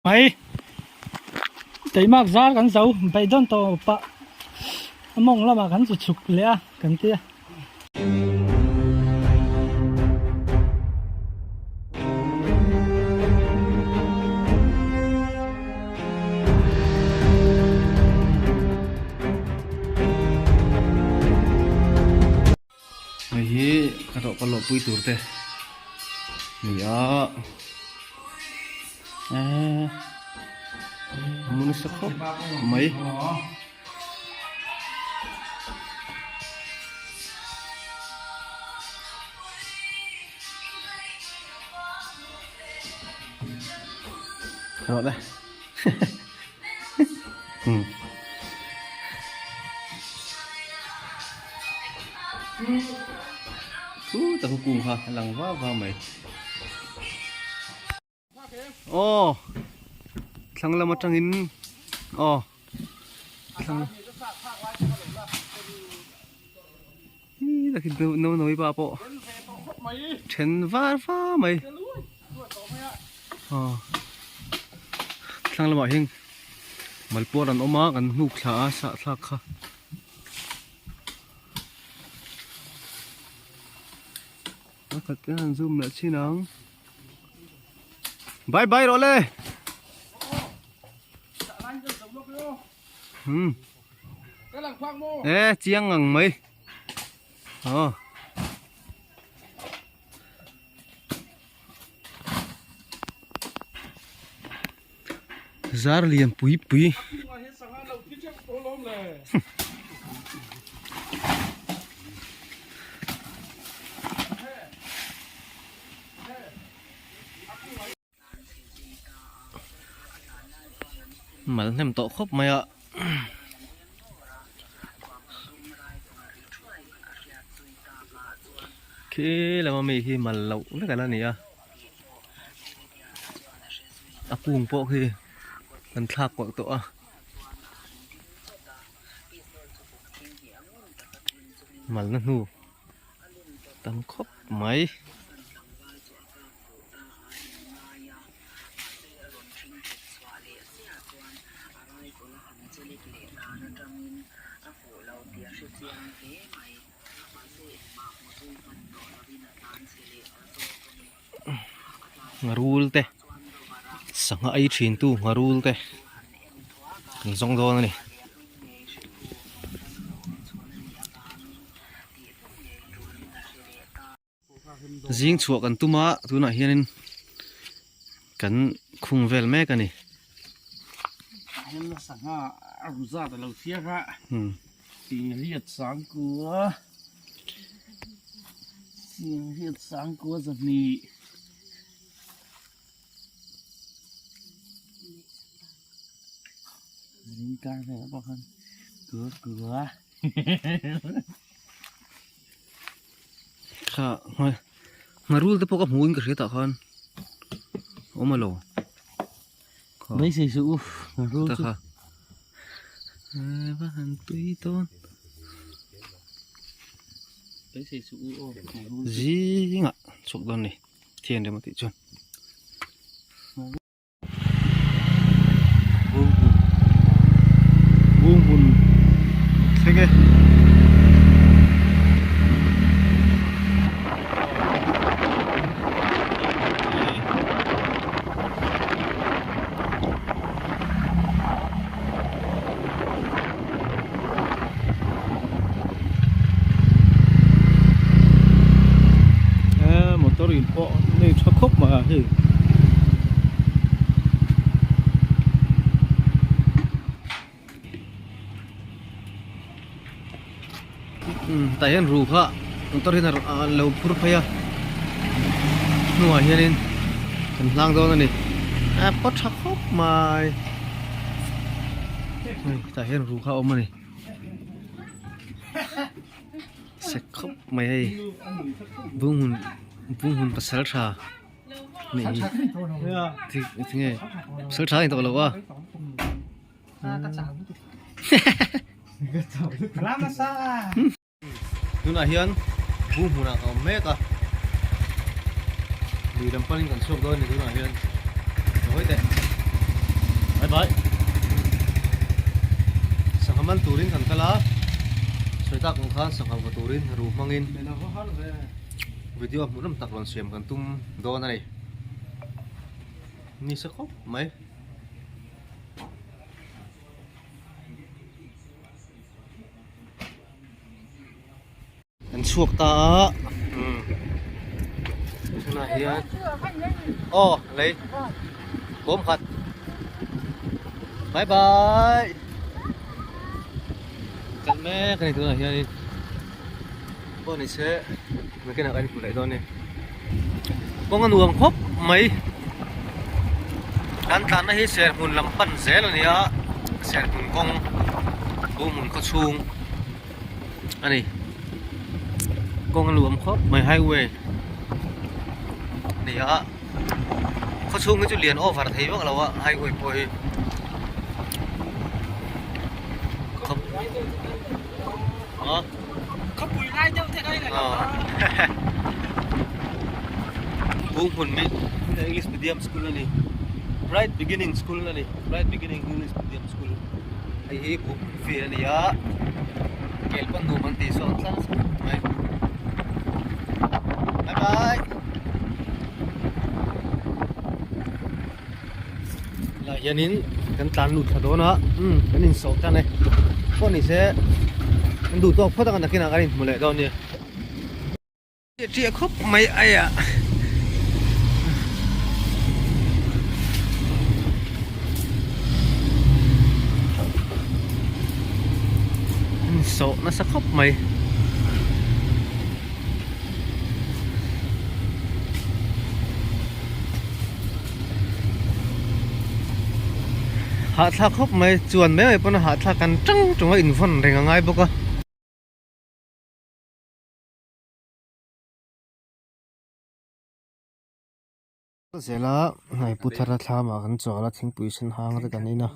Mai teimak zar kan zo beidawn tawh pah a mawng lamah kan chu chhuk leh a kan tia. Hei hi ka hlawh ka lawhpui tur te ni a eee mu nasa khawp mai. Rawh le Thu tak kung kha a lang va va mai. Aw thlang lam atangin aw thlang hi takin no no pa pawh then var va mai aw thlang lamah hian malpuar an awm a kan hnuk thla a sahthlak kha. A khat te han zoom leh chin ang. Bye bye rawh le. Hmm. E chiang ngang mai. Ờ. Zar lian pui pui. Mal hnem tawh khawp mai a. Khi lama mi hi mal loh vek ala ni a. A kung pawh khi kan thlak kual tawh a. Malna hnu tam khawp mai. Ngharul te sangha ei thin tu ngharul te kan zawng dawn a ni. Zing chhuah kan tum a tunah hianin kan khung vel mek a ni. Sangha a ru zat a lo thliar a. Singriat sangkua Singriat sangkua zahnih Zingkar vel pawh khan kua kua Kha ngharul te pawh ka hmu in ka hria tah khan awm alo. Beisei suh u ngharul chu. Va han tui dawn. Beisei suh u aw ngharul chu. Zingah chhuak dawn ni thian rem a tih chuan. Bung hun thleng e. Motor in pawh nei tha khawp mai a hei. Tah hian ru kha motor hian a lo phur phei a hnungah hianin kan hlang dawn a ni a paw tha khawp mai hei tah hian ru kha a awm a ni sek khawp mai hei bunghmun bunghmun pasal tha nih hi tinge pasal tha a ni tawh lo a. Tunah hian bu hmunah ka awm mek a, lui lam panin kan chhuak dawn a ni tunah hian hawi teh. Bye bye. Sangha man turin kan kal a, sawi tak ang khan sangha va turin ru hmangin video hmuhnawm tak rawn siam kan tum dawn a ni. Ni sa khawp mai. Kan chhuak ta a tunah hian aw lei bawm khat bye bye kal mek a ni tunah hianin pawh ni se nakinah kan inhmu leh dawn a ni kawng a nuam khawp mai kan tlanna hi serhmun lam pan zel a ni a serhmun kawng buhhmun khawchhung. A ni kawng a luam khawp mai highway a ni a khaw chhung hi chu lian over thei vak lo a highway pawh hi Bunghmun mi English medium school a ni bright beginning school a ni bright beginning English medium school hei hi Bunghmun field a ni a kel pawn nuam an tih sawn tlang mai bye bye lah hianin kan tlan lut thla dawn a umm kan insawh tan e pawh ni se kan duh tawk phawt ang a nakinah kan inhmu leh dawn nia. Ṭiah khawp mai aia. Sawh nasa khawp mai. Hahthlak khawp mai chuan mai mai pawn a hahthlak kan ṭang ṭung a invawn reng a ngai bawk a. Zela hnai pu thara thlamah kan chawl a thingpui sen hang te kan in a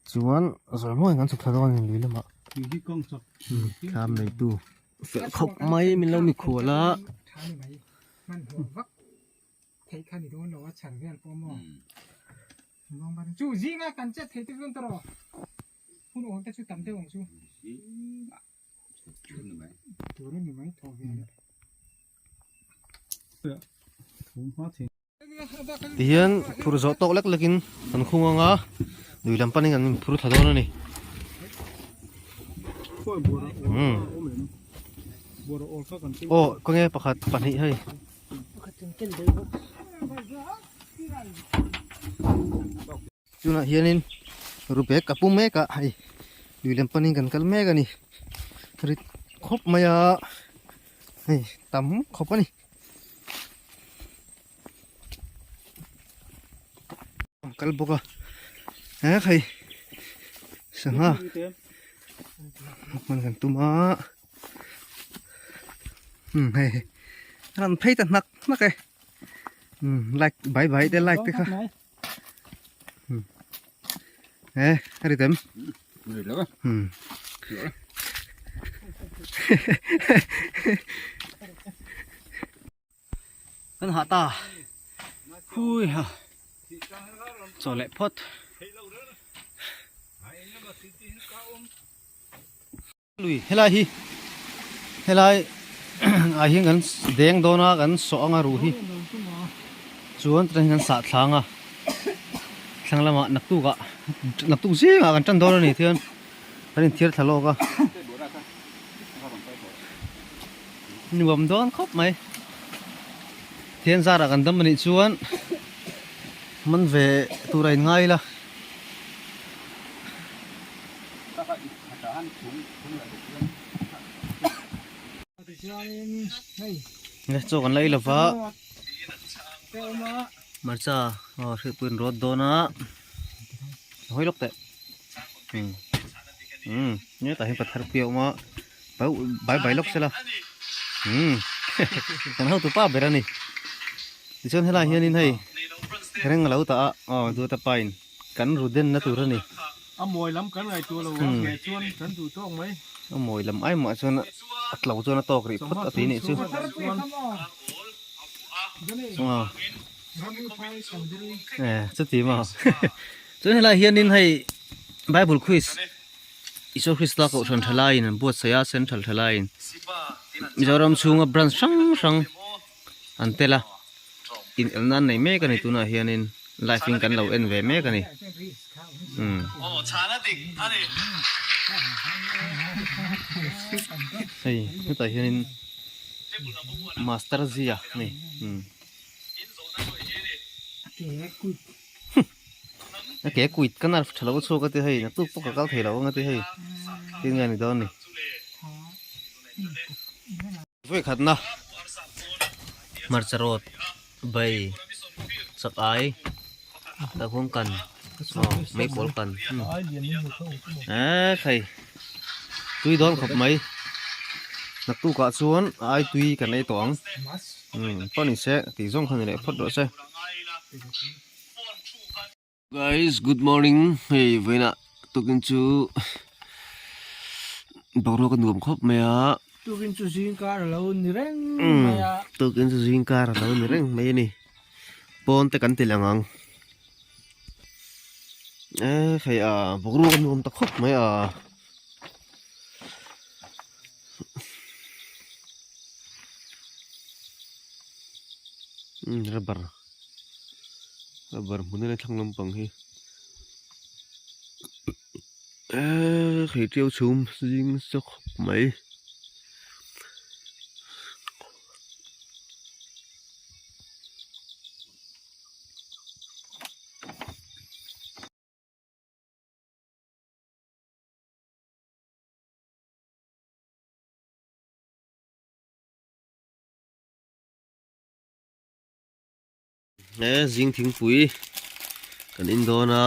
chuan zawrhmuain kan chhuk thla dawn a ni lui lamah thlam neitu fel khawp mai min lo mikhual a. Tihian phur zawh tawk lek lekin kan khung ang a lui lam panin an inphur thla dawn a ni. Aw khawnge pakhat pahnih hei. Tunah hianin rubek a pu mek a hei lui lam panin kan kal mek a ni rit khawp mai a hei tam khawp a ni kal bawk a he hei sangha hman kan tum a hei an phei ta hnak hnak e like bai bai te like te kha. Eh, a ri tem. Ri lo. Hmm. Kan hah ta. Hui ha. Chaw leh phawt. Lui helai hi helai ah hian kan deng dawn a kan sawh anga ruh hi chuan chutah hian kan sah thlang a thlang lamah naktuk ah naktuk zingah kan tan dawn a ni tihian kan inthiar thla lawk a nuam dawn khawp mai thian zarah kan dam anih chuan man ve tur a inngai ila. Chaw kan la ei lova hmarcha aw hriatpui an rawt dawn a hawi lawk teh umm hetah hian pather pui a awm a bai bai lawk sela umm kan hotu pa ber a ni tichuan helaiah hianin hei reng a lo tah a aw duata pa in. Kan ru denna tur a ni. A mawi lam kan ngaihtuah lo a hmeh chuan kan duh tawk mai. A mawi lam ai mah chuan a tlo chuan a tawk rih phawt a ti nih chu. Eh chuti maw chuan helai hianin hei bible quiz Isua Krista kohhran tha laiin an buatsaih a central tha laiin Mizoram chhunga branch hrang hrang an tel a inelna an nei mek a ni tunah hianin live in kan lo en ve mek a ni umm. Hei hetah hianin master zia a ni umm. A ke kuit ka nerve tha lo a chhuak a ti hei naktuk pawh ka kal thei lo ang a ti hei tin nge ni dawn ni. Vawikhatna hmarcha rawt bai chak ai hlauhawm kan aw meikawl kan eee hei tui dawn khawp mai naktuk ah chuan a ai tui kan ei tawh ang umm pawh ni se tih zawng kha ni leh phawt rawh se. Guys good morning hei vawiinah tukin chu boruak a nuam khawp mai a. Tukin chu zing kar a lo ni reng mai a. Tukin chu zing kar a lo ni reng mai a ni. Pawn te kan ti lang ang. E hei a boruak a nuam ta khawp mai a. Rubber rubber hmun a thlang lampang hi eee hei tiau chhum zing nasa khawp mai. He zing thingpui kan in dawn a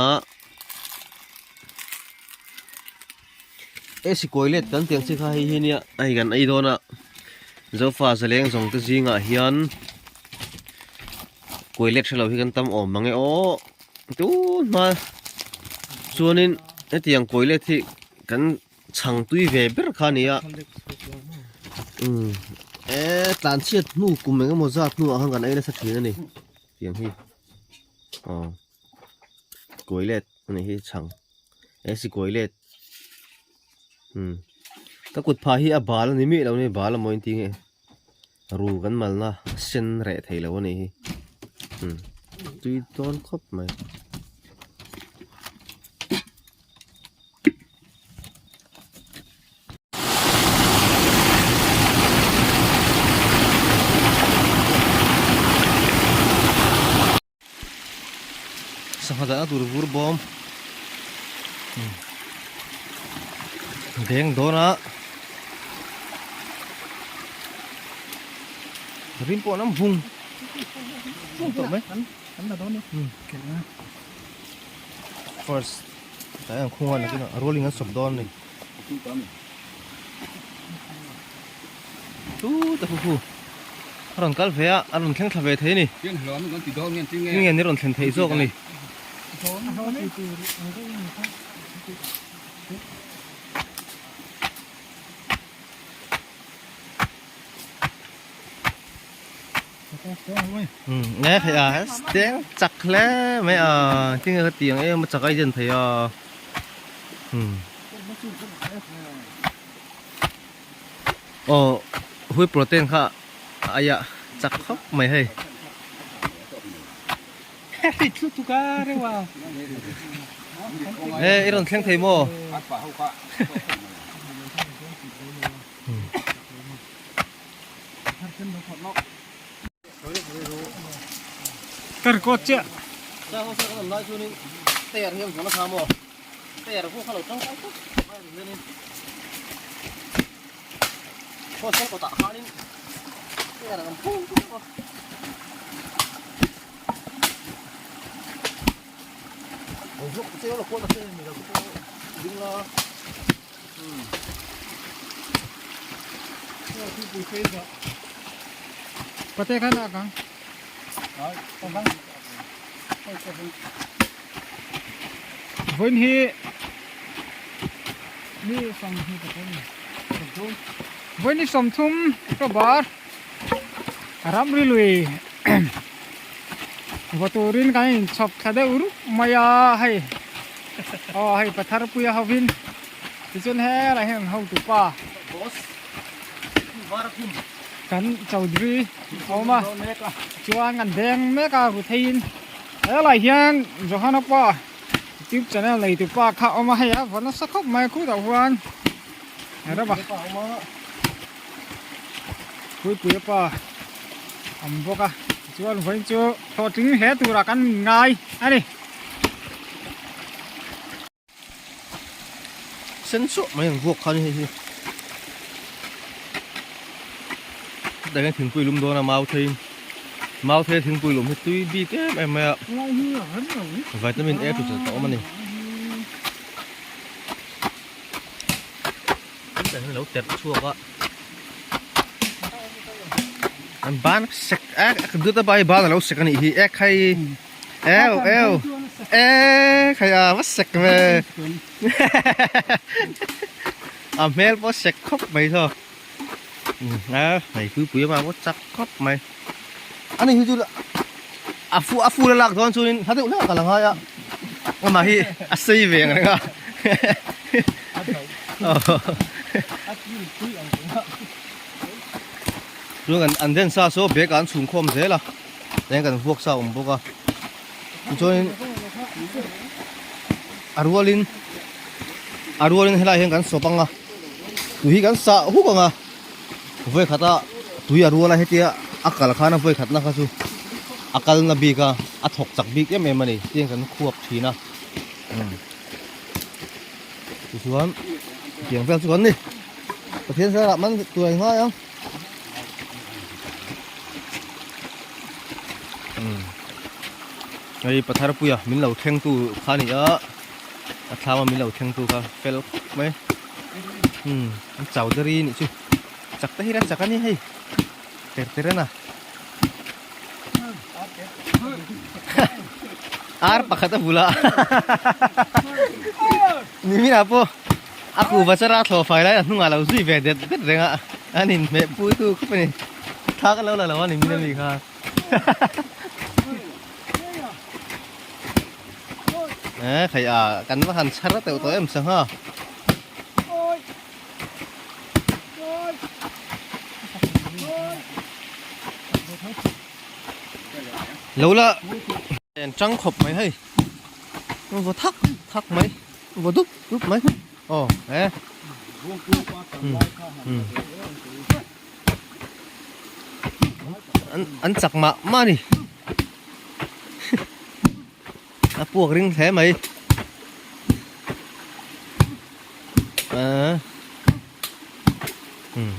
e sikawi let kan tiang chi kha hei hi nia hei kan ei dawn a zofa zaleng zawng te zingah hian kawi let hrelo hi kan tam awm mang e aw tun hma chuanin hetiang kawi let hi kan Chhang tui ve ber kha a ni a umm e tlan chhiat hnu kum eng emaw zat hnuah khan kan ei nasa thin a ni tiang hi aw kawi let a nih hi chhang e si kawi let umm ka kut phah hi a bal a ni miah lo a ni bal a maw in ti nge ru kan malna sen reh thei lo a nih hi umm tui dawn khawp mai. Sangha dahna tur vur bawm deng dawn a rim pawh an awm vung vung tawh mai. First tlai ang khunga nakin a rolling an sawp dawn a ni chu ta khu khu a rawn kal ve a a rawn thleng thla ve thei a ni tinge ni rawn thlen thei zawk a ni. Nge thei a teng chak hle mai a tinge ka tiang em a chak a in thei a aw hui protein kha aia chak khawp mai hei. E i rawn thleng thei maw? Ka record chiah. Pate kha nak ang. Vawiin hi ni 25 vawiin ni 30 October ramri lui. Vaw turin kan inchhawp thla deuh rup mai a hei aw hei Patharpuia hovin tichuan helai hian an hotupa kan Chaudhary a awm a chuan kan deng mek a ru theiin helai hian Johana pa youtube channel neitupa kha a awm a hei a vaw nasa khawp mai khutah huan rama Puipuia pa awm bawk a tichuan vawiin chu hlawhtling hle turah kan ngai a ni. Sen suah mai ang vuak kha ni hei hi. Hetah hian thingpui lum dawn a mau theiin mau thei thingpui lum hi tui bik em em mai a vitamin A chu a awm a ni. Hetah hian a lo terh chhuak a an ban sek a dut a bai ban a lo sek a nih hi ek hai eu eu ek hai a va sek ve a hmel pawh sek khawp mai thaw a hei pui pui a pawh chak khawp mai ani hi chu a fu a ful a lak dawn chuanin hla deuh hlek a la ngai a amah hi a sei ve ang reng a chuan kan an den sa saw bag ah an chhung khawm zel a tihian kan vuak sa a awm bawk a tichuanin a rualin a rualin helai hian kan sawp ang a tui hi kan sah huk ang a. Vawikhat a tui a rual a hetia a kal khan a vawikhat na kha chu a kal na bik a a thawk chak bik em em a ni tiang kan khuap thin a umm tichuan tiang vel chu kan ni Pathian zarah man tuai ngai ang umm hei Patharpuia min lo thleng tu kha a ni a a thlam a min lo thleng tu kha fel khawp mai. Umm an chau der i nih chu chak te hian a chak a ni hei ter ter a na ar pakhat a bula nimin ah pawh a kuhva chara thlawh fai lai a hnungah lo zui ve det det reng a an inhmeh pui tu khawp a ni thak a lo la lo a nimin ami kha. Eh khai a kan va han chhar teuh tawh em sangha. Lo la en tang khawp mai hei vaw thak thak mai vaw dup dup mai aw eh an an chak mah mah a ni. A puak ring hle mai. Ahh.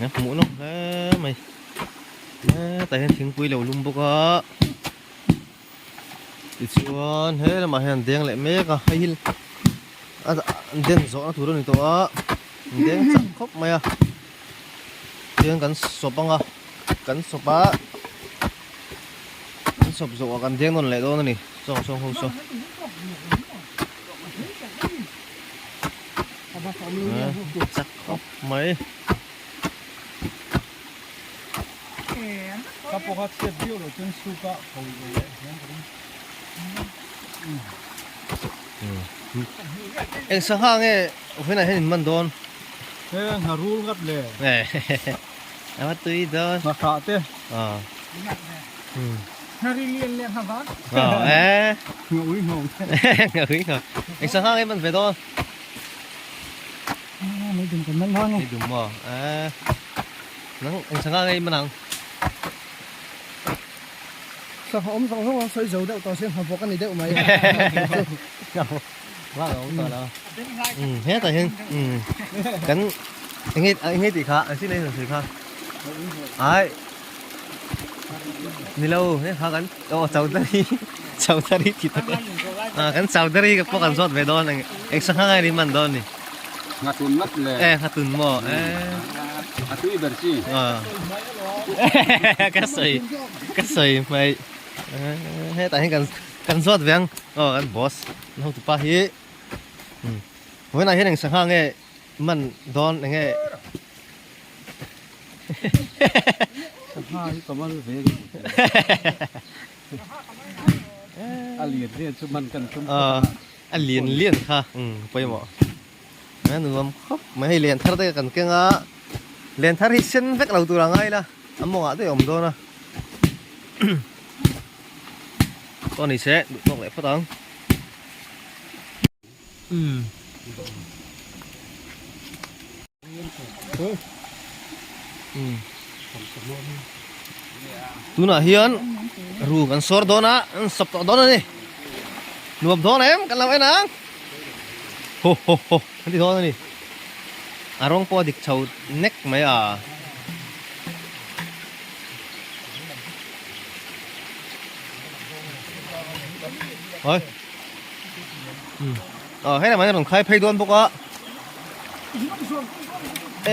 A hmuh nawm hle mai. Hetah hian thingpui lo lum bawk a. Tichuan he lamah hian an deng leh mek a. Hei hi a den zawhna tur a ni tawh a. An deng chak khawp mai a. Tichuan kan sawp ang a. Kan sawp a. Kan sawp zawh ah kan deng nawn leh dawn a ni sawng sawng ho saw. Chak khawp mai. Ka pawh kha chhiat viau lo chuan suk a ko ve leh hian ka ring. Eng sangha nge vawiinah hian in man dawn? He ngharul ngat le. A va tui dawn. Nghahrah te. Aw. Ngari lian leh nghavan. Aw e. Nga ui ngawng te. Nga ui ngawng. Eng sangha nge man ve dawn? Mei dum kan man dawn. Mei dum maw? E. Nang eng sangha nge i man ang? Sangha awm zawng zawng ang sawi zo deuh tawh se nghavawk a ni deuh mai. Nghavawk a awm tawh lo. Hetah hian kan enge enge tih kha an sin a sawi kha. Ai. Nilo he kha kan aw chaudhary chaudhary tih tak a kan chaudhary ka pawh kan zawt ve dawn eng eng sangha ngai ri man dawn ni. Nghatun ngat le. E nghatun maw e. A tui ber chi. Ka sawi ka sawi mai hetah hian kan kan zawt ve ang aw kan boss an hotupa hi vawiinah hian eng sangha nge man dawn eng nge. Sangha hi ka man ve. A lian lian chu man kan tum a a lian lian kha umm pawimawh a nuam khawp mai hei len thar te kan keng a len thar hi sen vek lo tur a ngai la a mawngah te a awm dawn a pawh ni se duh tawk leh phawt ang umm. Tunah hian ru kan sawr dawn a an sawp tawh dawn a ni nuam dawn em kan lo en ang ho ho ho an ti dawn a ni a rawng pawh a dik chho nek mai a. Oi. Ờ hei lamah hian rawn khai phei dawn bawk a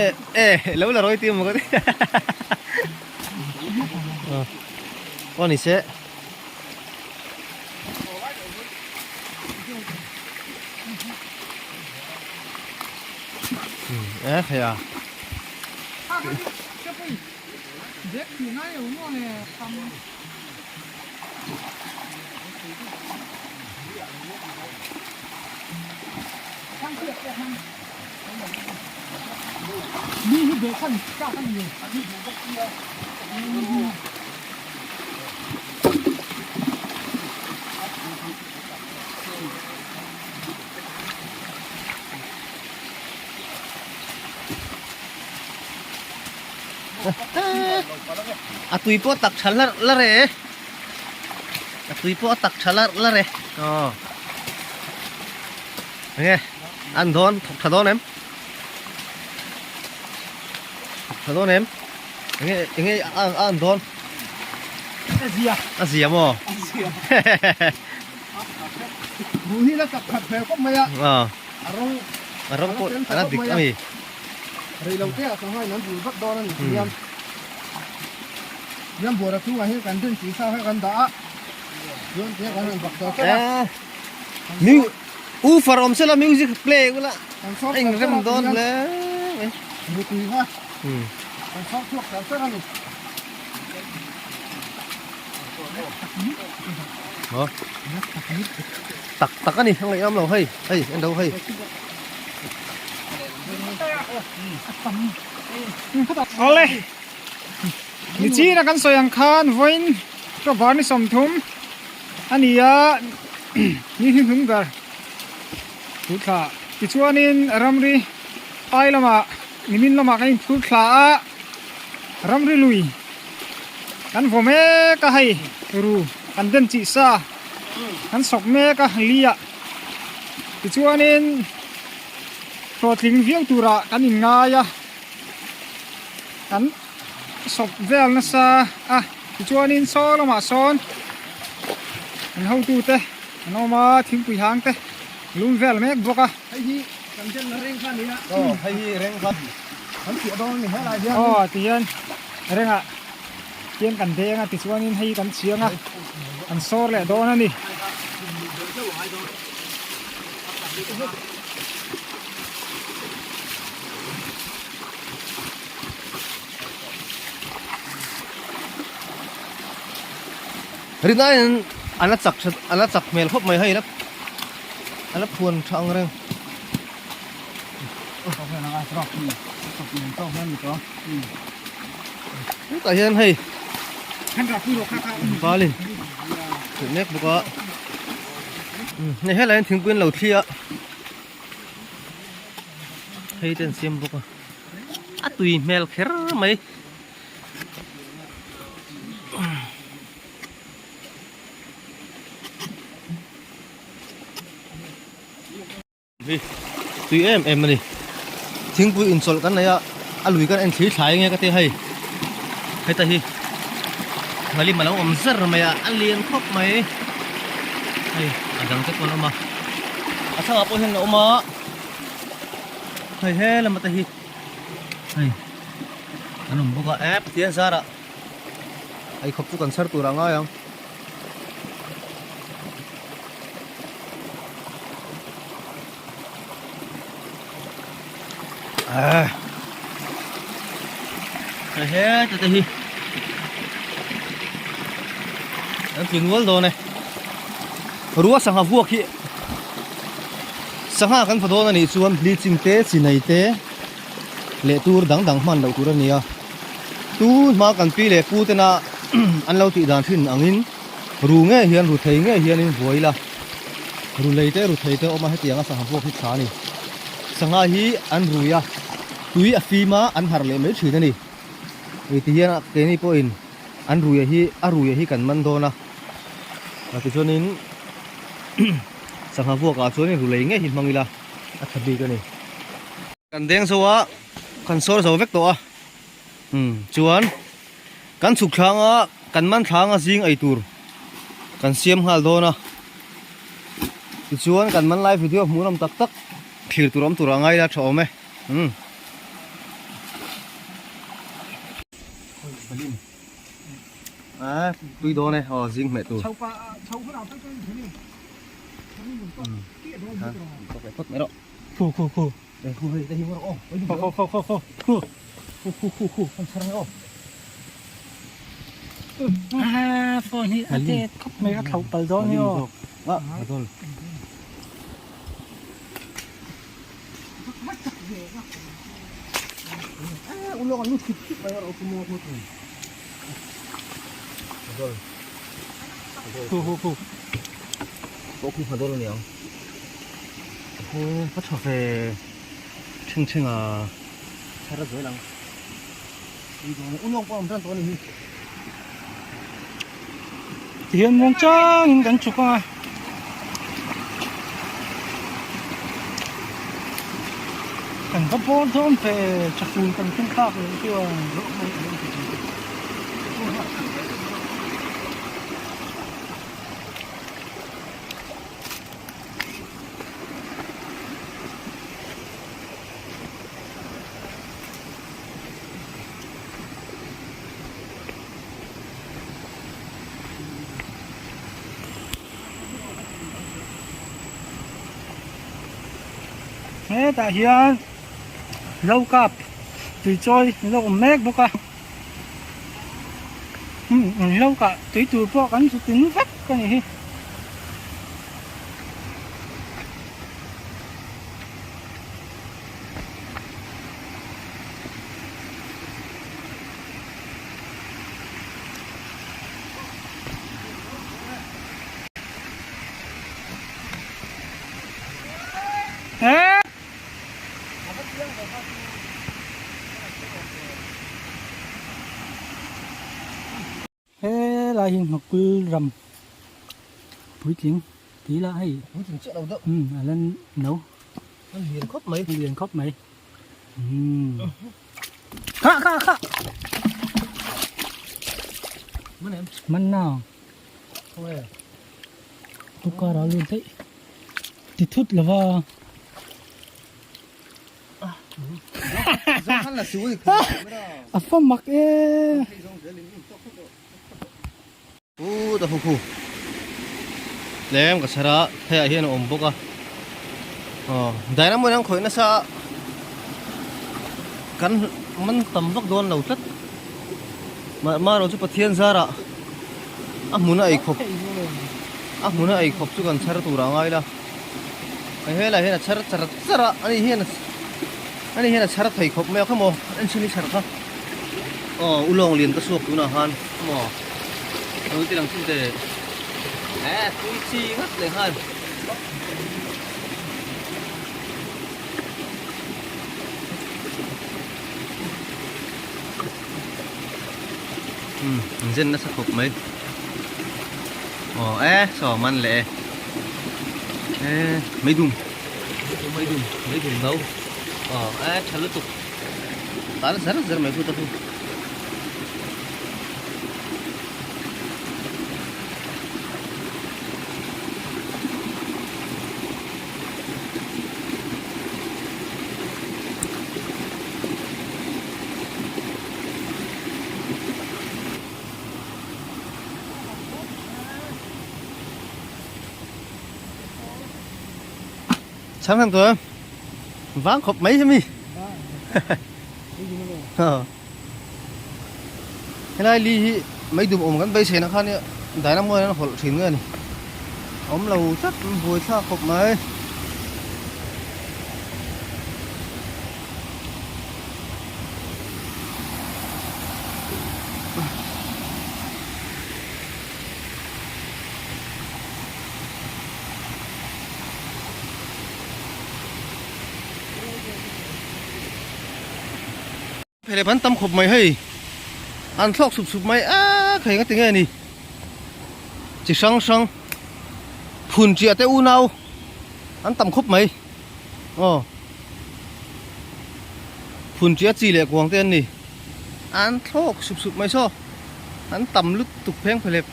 e e lo la rawi tir maw ka ti aw ni se e hei a. A tui pawh tak tha larh larh e a tui pawh a tak tha larh larh e aw enge an dawn thawk tha dawn em thawk tha dawn em enge enge a an dawn a zia a zia maw ruh hi la tak khat hmel khawp mai a a rawng a rawng pawh a la dik a mi. Rei lo te ah sangha in an bul vak dawn a ni hian hian buara chungah hian kan den chi sa kha kan dah a chuan tia kan han bak char char a Mu u far awm sela music play ula eng rem dawn hle mai mutui kha kan sawr chhuak char char a ni. Tak tak a ni ang leh am lo hei hei en lo hei. Awle nichina kan sawi ang khan vawiin October ni 30 a ni a ni hnuhnung ber phur thla tichuanin ramri ai lamah nimin lamah kan inphur thla a ramri lui kan vaw mek a hei ru kan den chih sa kan sawk mek a li ah tichuanin hlawhtling viau turah kan inngai a kan sawp vel nasa a tichuanin saw lamah sawn an hotute an awm a thingpui hang te lum vel mek bawk a. Hei hi kan den na reng kha a ni a. Aw hei hi reng kha. Kan chhuah dawn a ni helai hian. Aw tihian rengah hian kan deng a tichuanin hei kan chhiang a kan sawr leh dawn a ni. Rinaiin a la chak a la chak hmel khawp mai hei la a la phuan tha ang reng. Tah hian hei balin thut mek bawk a hei helai hian thingpui an lo thli a hei te an siam bawk a a tui hmel kher mai. Hi tui em em a ni thingpui inchawlh kan nei a a lui kan en thli thlai nge ka ti hei heta hi nghalim a lo awm zar mai a a lian khawp mai hei a dang te pawh an awm a a chhangah pawh hian a awm a hei he lam ata hi hei an awm bawk a e Pathian zarah eikhawp chu kan chhar tur a ngai ang. He te te hi an tling ual dawn e. Rua sangha vuak hi sangha kan va dawn a nih chuan bleaching te chinai te leh tur dang dang hman loh tur a ni a. Tun hma kan pi leh pu tena an lo tih dan thin angin ru ngei hian ru thei ngei hianin vuai ila ru lei te ru thei te a awm a hetianga sangha vuak hi tha a ni. Sangha hi an rui a tui a fim a an harh leh mai thin a ni. Hei ti hian keini pawhin an ruia hi a ruia hi kan man dawn a tichuanin sangha vuakah chuanin ru lei ngei hi hmang ila a tha bik a ni. Kan deng zo a kan sawr zo vek tawh a umm chuan kan chhuk thlanga kan man thlanga zing ei tur kan siam nghal dawn a tichuan kan man lai video hmuh nawm tak tak thlir tur awm tur a ngai la tha awm e umm. Tui dawn e aw zing hmeh tur. Khu khu khu. Khu khu khu khu khu. Khu khu khu kan chhar nge aw. A phone hi a tet khawp mai a thlauh pal dawn nge aw. A dawn. Khu khu khu. Pawh khu hma dawn a niang. He ka tha ve theng theng a chhar a zuai lang. Ulawng pawh a awm tan tawh a ni hi. Tihian muang changin kan chhuk ang a. Kan va bawr dawn ve chafun kan keng thlak leh chuan. Hetah hian lo kap tui chawi an lo awm mek bawk a umm lo kah tui tur pawh kan zu tin vek a ni hi. Helai hi Nghakul ram puitling tih lah hei Puitling chiah lo deuh. Umm a la no. A lian khawp mai. A lian khawp mai. Umm. Kha kha kha. Man em? Man nào. Thôi. Tu ka ra luôn thế. Ti thut lova. A fa mak e. U ta hu khu. Tlem ka chhar a hei ah hian a awm bawk a. Aw dynamo in an khawih nasa a kan man tam vak dawn lo tlat. Mahmarawh chu Pathian zarah a hmun a ei khawp a hmun a ei khawp chu kan chhar tur a ngai la. Hei helai hian a chhar char char a ani hian ani hian a chhar thei khawp mai a khaw maw en chhin i chhar kha aw ulawng lian ka chhuak tunah khan maw lo ti lang chin te e tui chi ngat leh nghal. Umm an zen nasa khawp mai aw e saw man leh e e meidum meidum meidum no aw e tha lutuk tal zar zar mai khu ta khu. Chhang thang tawh em? Vang khawp mai hemi. Helai li hi mai dum awm kan beisei na khan dynamo hian hawlh thin nge ni. Awm lo tlat buai thlak khawp mai. Phele ban tam khawp mai hei an thlawk sup sup mai a khei nga tinge ni chi hrang hrang phun chiah te unau an tam khawp mai aw phun chiah chi leh kuang te an ni an thlawk sup sup mai saw an tam lutuk pheng phelep.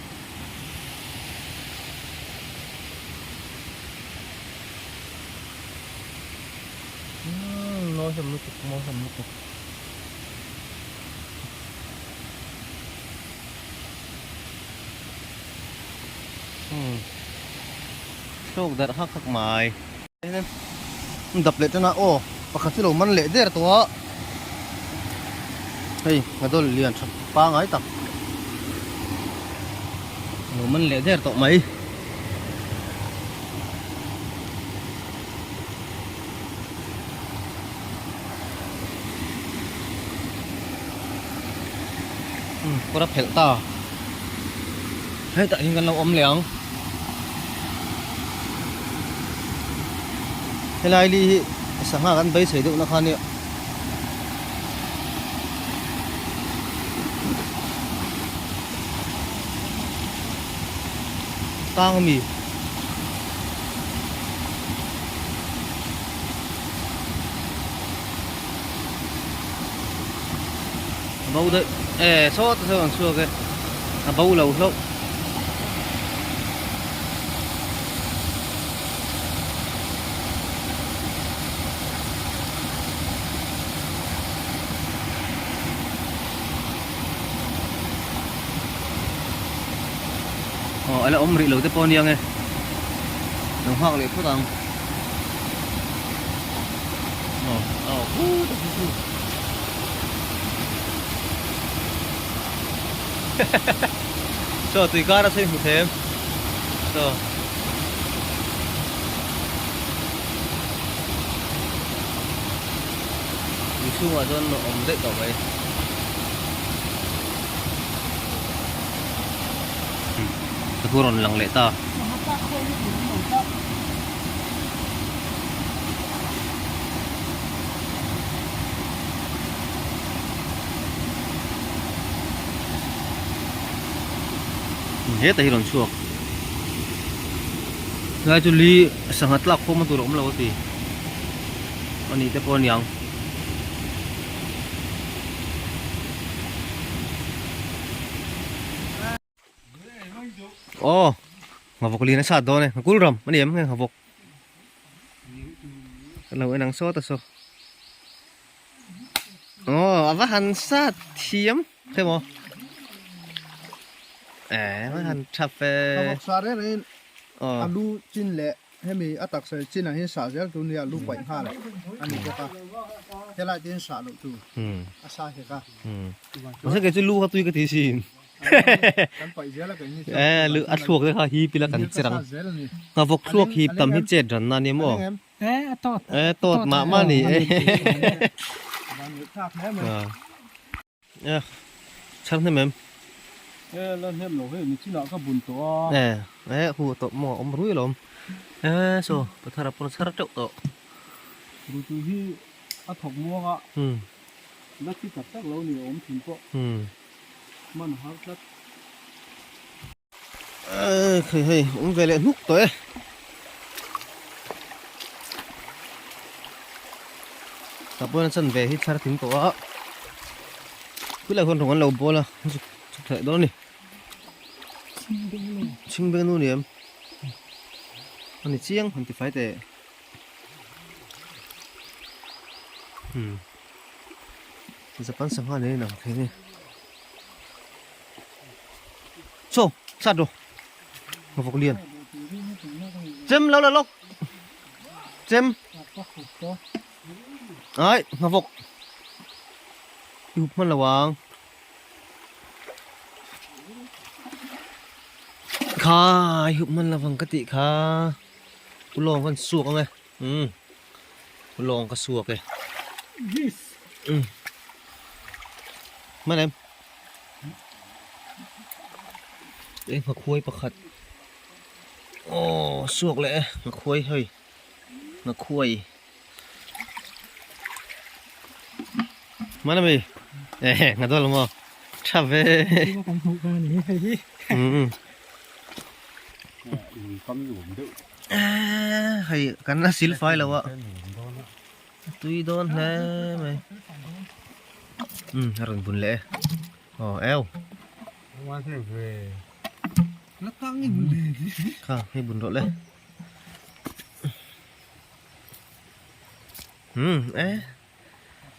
Umm mawi hlawm lutuk mawi hlawm lutuk. Umm thlawk darh hak hak mai. Dap leh tan a aw pakhat chu lo man leh der tawh a hei ngadawl lian tha pangai tak lo man leh der tawh mai. Umm kawr a phelh ta hetah hian kan lo awm leh ang helai li hi sangha kan beisei deuh na kha nia. Tang ami. A bo daih e saw ta saw an chhuak e a bo lo hlauh. Aw a la awm rih lo te pawh a nia nge lo nghak leh phawt ang aw aw hut a chu chaw tui kar a sawi hmu them chaw tui chhungah chuan awm daih tawh mai. Ka thu rawn lang leh ta. Heta hi rawn chhuak. Helai chu li sangha tlak khawm a tur a awm lo a ti. Ani te pawh a niang. Aw nghavawk lian a sat dawn e ngakul ram a ni em nge nghavawk ka lo en ang sawt a saw aw a va han sat thiam hre maw e va han tha fe nghavawk sa reng rengin a lu chin leh Hemi a taksa chinah hian sah zel tur nia lu paih nghal a ni bawk a, helai te hian sah loh tur a sa hek a. Mahse kei chu lu kha tui ka ti sin. Kan paih zel a kei ni chuan. Eh lu a thluak te kha hip ila kan che rang. Nghavawk thluak hip tam hi chet ran na nia maw? Eh a tawt. Eh tawt mah mah ni. Eh chhar hnem em? Eh la hnem lo hei nichinah ka bun tawh a. Eh eh hu tawh maw awm rui alawm. Eh saw pathar a pawn chhar teuh tawh. Ruhtui hi a thawk muang a. La thi tak tak lo ni a awm thin pawh. Man har tlat. Eh hei hei awm ve leh hnuk tawh e. Tah pawh hian a chan ve hi thlar thing tawh a khilai khuan rawng an lo bawl a chhuk chhuk theih dawn a ni chhingbeng nu ni em a ni chiang han ti fai teh umm Japan sangha nen a inang thei a ni. Chaw sat rawh ngavawk lian chem lo la lawk chem ai ngavawk i hup hman lo ang Kha i hup hman lovang ka tih kha ulawng kan suak ang e umm ulawng ka suak e umm hman em eng nghakhuai pakhat aw suak leh e nghakhuai hei nghakhuai Mana mi? Eh, nga dol mo. Tha ve. Kan hmuh kan ni hei hi. Um. Kam nuam deuh. Eh, hei kan la sil fai lo a. Tui dawn hle mai. Um, a rawn bun leh e. Aw, eu. Kha, hei bun rawh le. Umm e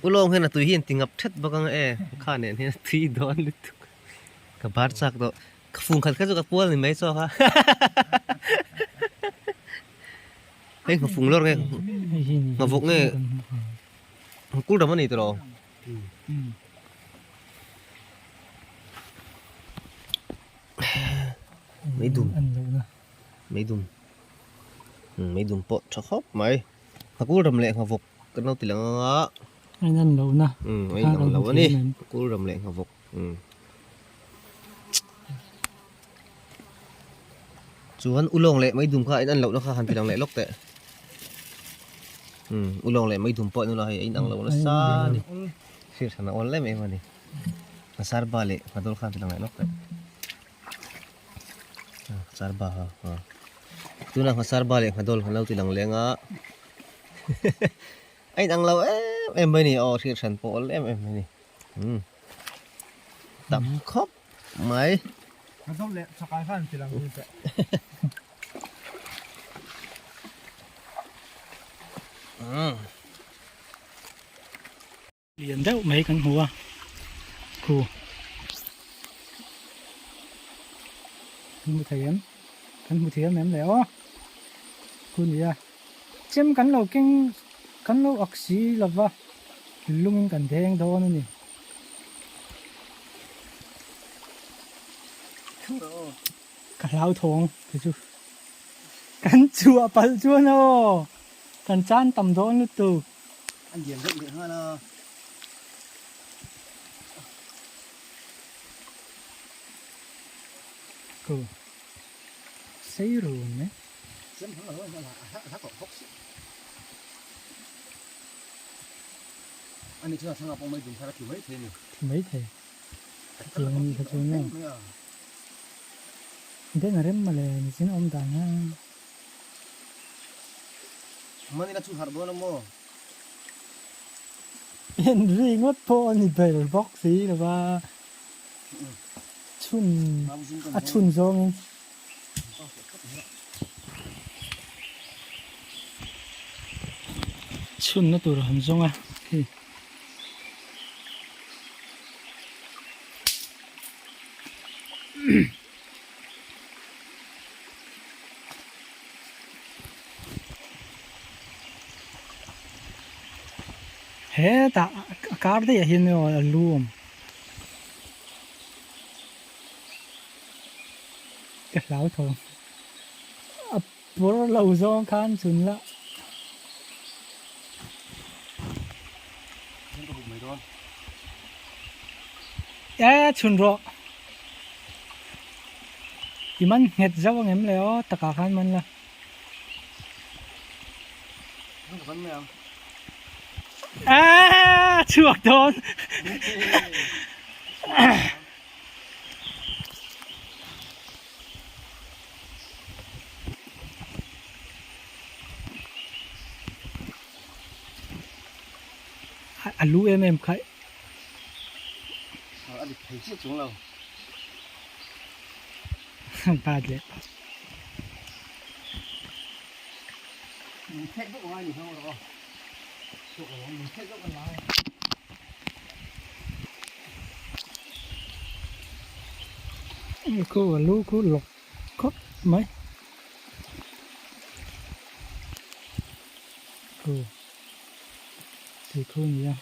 ulawng hian a tui hi an ti ngap thet bawk ang e kha nen hian a tui dawn lutuk ka bar chak tawh ka fung khat kha chu ka pual ni mai chawk a hei nghafung lawr nge nghavawk nge nghakul ram a ni tawh lo. Meidum meidum meidum pawh tha khawp mai nghakul ram leh nghavawk kan lo ti lang anga a in an loh na a in ang lo a ni nghakul ram leh nghavawk chuan ulawng leh meidum kha a in an loh na kha han ti lang leh lawk teh ulawng leh meidum pawh an hei a in ang lo nasa a ni thlir hran a awl em em a ni nghasarba leh nghadawlh kha han ti lang leh lawk teh. Sarba ha ha tuna nghasarba leh nghadawl han lo ti lang leng a a inang lo em em mai a ni aw hriat hran pawh awl em em mai a ni umm tam khawp mai. Nghadawl leh chakai kha an ti lang dun teh. Umm. Lian deuh mai kan hmu a khu kan hmu thei em kan hmu thiam em le aw khu ni a chem kan lo keng kan lo ak si lova lungin kan deng dawn a ni. Ka hlau thawng te chu kan chhuah palh chuan aw kan chan tam dawn lutuk. An lian deuh leh nghal a. Ko sei run e. Sem hang lo hang a hla tawh bawk si. Ani chuan thlang ah pawh mai dum thar a thi mai thei a ni. Thi mai thei. Tiang ani kha chuan maw. Den a rem mawle nichin awm dan a. Manila chu harh dawn a maw? En ri ngawt pawh a ni ber bawk si lo va, chhun a chhun zawngin. Chhunna tur a han zawng a hei. Hetah a kar daih ah hian aw a lu awm ka hlau tho a pawr lo zawng khan chhun la. E chhun rawh i man nghet zauh ang em le aw takah khan man la. A chhuak dawn. A lu em em kha. A dik thei chiah chung lo. Bad leh. Min thek deuh ngai ni hang rawh. Chuk lo min thek deuh ngai. Khu a lu khu lawk khawp mai. Khu tui khu nia.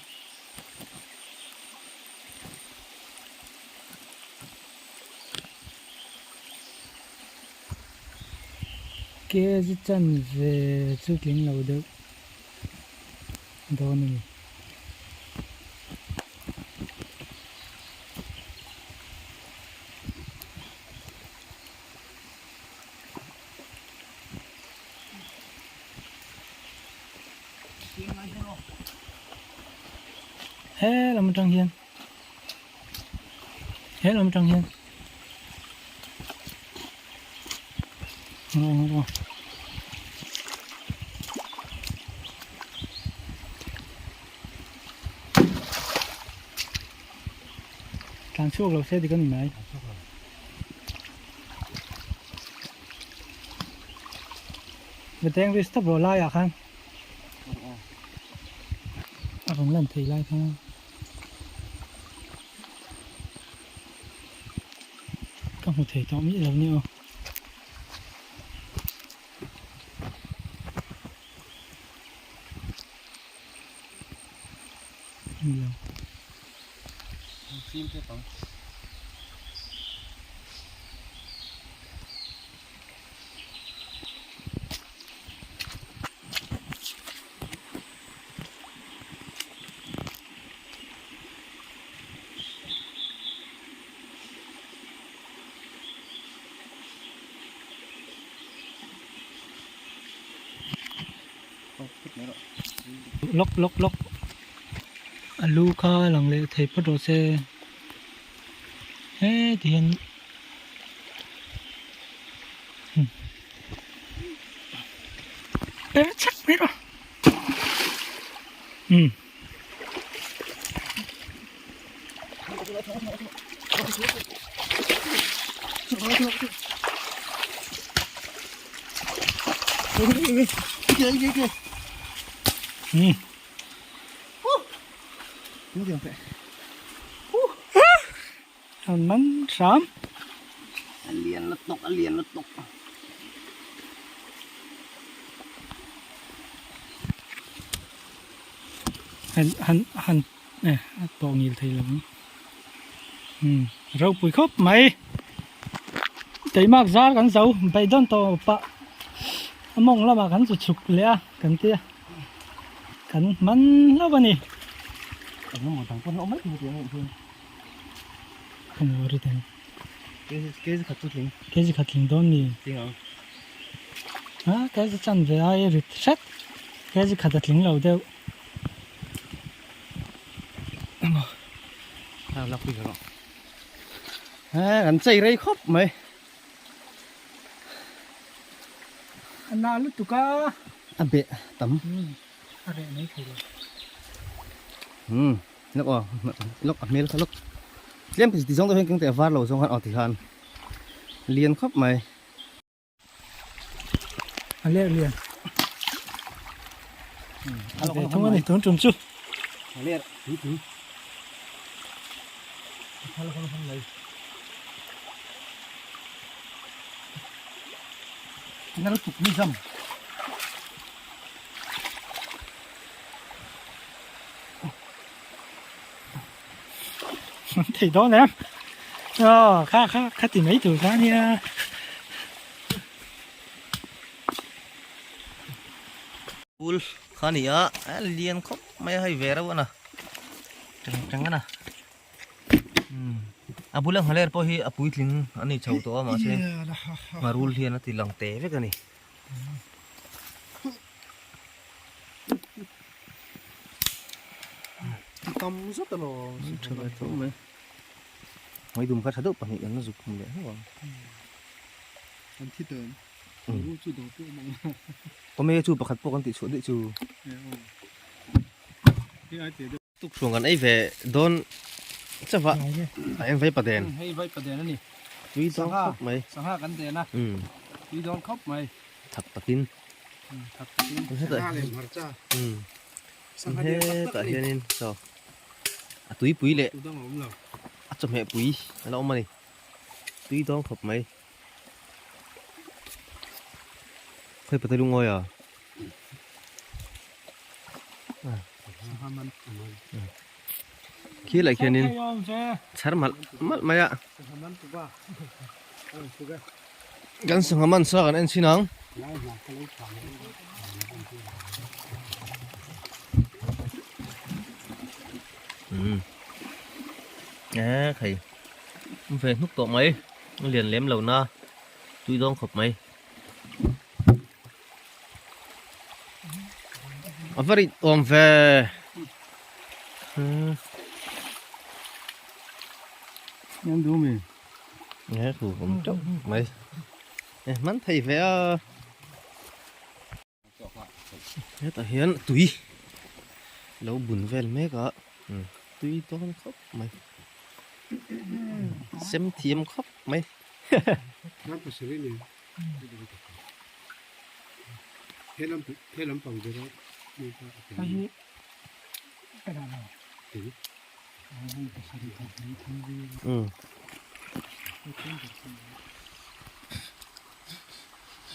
Kg chanve chu tling lo deuh dawn a ni. He lam atang hian he lam atang hian Tlan chhuak lo se dik a ni mai. Miteng ri stop rawh laiah khan a rawn lan thei lai kha. Ka hmu thei tawh miah lo ni aw. Lawk lawk lawk a lu kha lang leh thei phawt rawh se heti hian per chak mai rawh umm. An man hram. A lian lutuk, a lian lutuk. Han han han eh a tawh ngil thei lo ang. Umm ropui khawp mai. Teimak zar kan zo beidawn tawh pah a mawng lamah kan chu chhuk leh a kan tia kan hman hlauh a ni. Engemaw dang pawh an awm mai thei tih a ngaih hian. Khaw ri teng. Kg khat chu tling. Kg khat tling dawn mi? Tling ang. Ha kg chanve ai rit hret. Kg khat a tling lo deuh. Ha la pui rawh. Ha kan chei rei khawp mai. A na lutuk a. A beh tam. A reh mai thei lo. Lawk aw lawk a hmel kha lawk tlem ti zawng deuh hian keng teh a var lo zawng khan aw ti khan lian khawp mai. A leh lian a ve thung a ni tun tum chu. A leh tui tui. Nal tuk ni zam. Thei dawn em Ờ kha kha kha ti mai tur kha nia Pool kha ni a a lian khawp mai a hei ve reuh a na teng teng a na a bula nghaler pawh hi a puitling a ni chho tawh a mahse ngharul hian a ti lang teh vek a ni. Tam zet a lo tha ve tho mai mai dum kha tha deuh pahnih an la zuk khum leh hlauh ang an thi tawh em ru chu do pawh mang awm e chu pakhat pawh kan tih chhuah daih chu Tukchhuang kan ei ve dawn chauh a, a eng vai paden. Hei vai paden a ni. Tui dawn khawp mai. Sangha kan den a. Tui dawn khawp mai. Thak takin. Thak takin. Sangha leh hmarcha. Sangha den tak tak a ni. Hetah hianin chaw a tuipui leh a chawhmeh pui a la awm a ni. Tui dawn khawp mai. Khawi pate lungawi a. Khi lai khianin chhar malh malh mai a. Kan sangha man sa kan en chhin ang. Umm e khai um ve hnuk tawh mai a lian lem lo na tui dawng khawp mai a va rit awm ve umm. Nghe thu awm teuh mai e hman thei ve a hetah hian tui lo bun vel mek a tui dawn khawp mai sem thiam khawp mai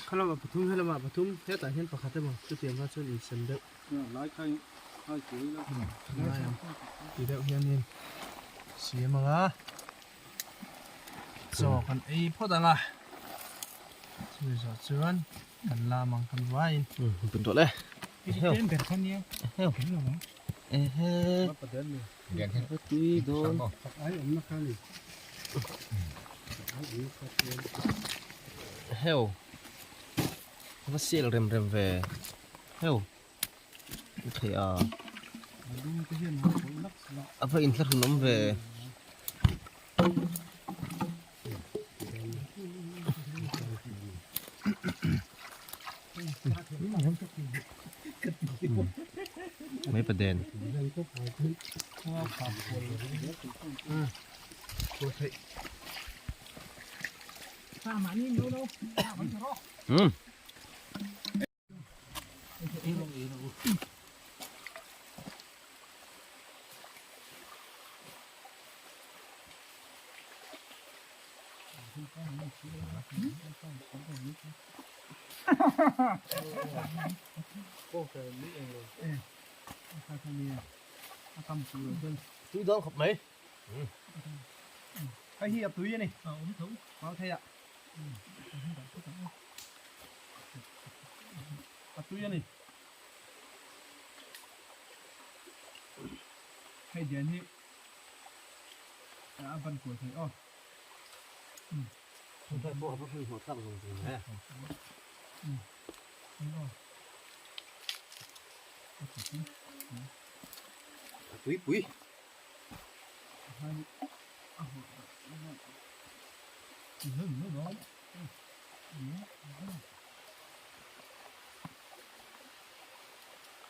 Khalama pathum helama pathum hetah hian pakhat emaw chutiang kha chuan insem deuh ti deuh hianin siam ang a chaw kan ei phawt ang a chumi zawh chuan kan lam ang kan vaiin. Heo va sel rem rem ve heo thei a a va inthlahrun awm ve. Mai paden. Hmm. Tui dawn khawp mai. Hei hi a tui a ni. Mau thei a. A tui a ni. Hei dian hi a van kual thei aw. Pui pui. Tui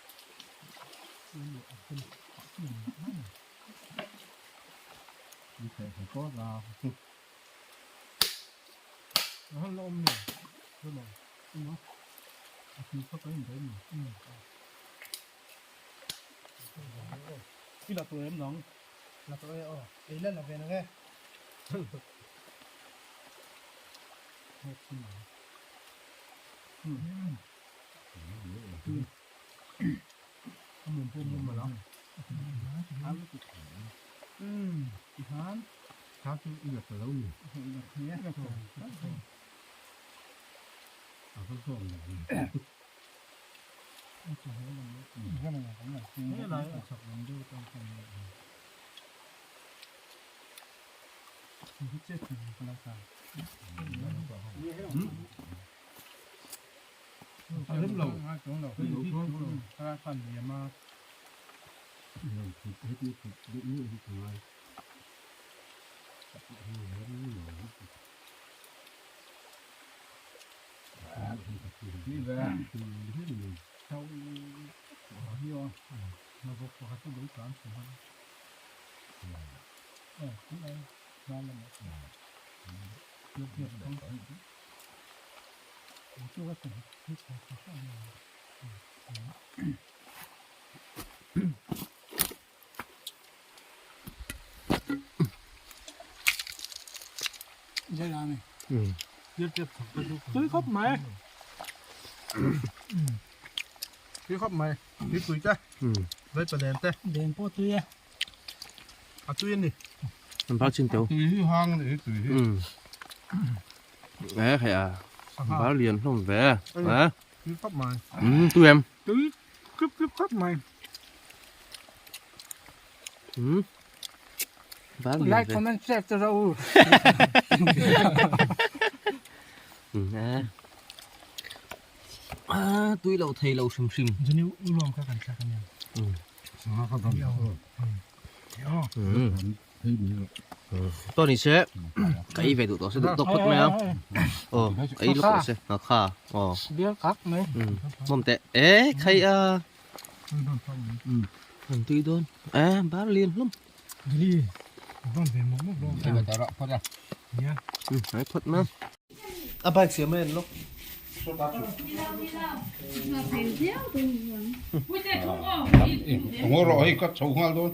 khawp mai. Tui khawp mai. Tui pui te. Vai palen te. Den pawh tui e. A tui a ni. An phak chin teu. Tui hi hang a ni hi tui hi. E khai a bar lian hlawm ve a Tui khawp mai. Um tui em. Tui tlup tlup khawp mai. Um bar lian ve. Like comment share te rawh u. Um e. A tui lo thei lo hrim hrim. Juni ulawng kha kan thlak ania. Um. Sangha kha dam. Um. To ni se ka ei ve duh tawh se duh tawk phawt mai a aw ka ei lawk tawh se ngakha aw bial kak mai mawm teh e khai a an tui dawn e bar lian hlawm Dili vawn ve mawk mawk lawm nia ai phawt mai a bike siam mai an lawk Ngaw rawh hei ka chho nghal dawn.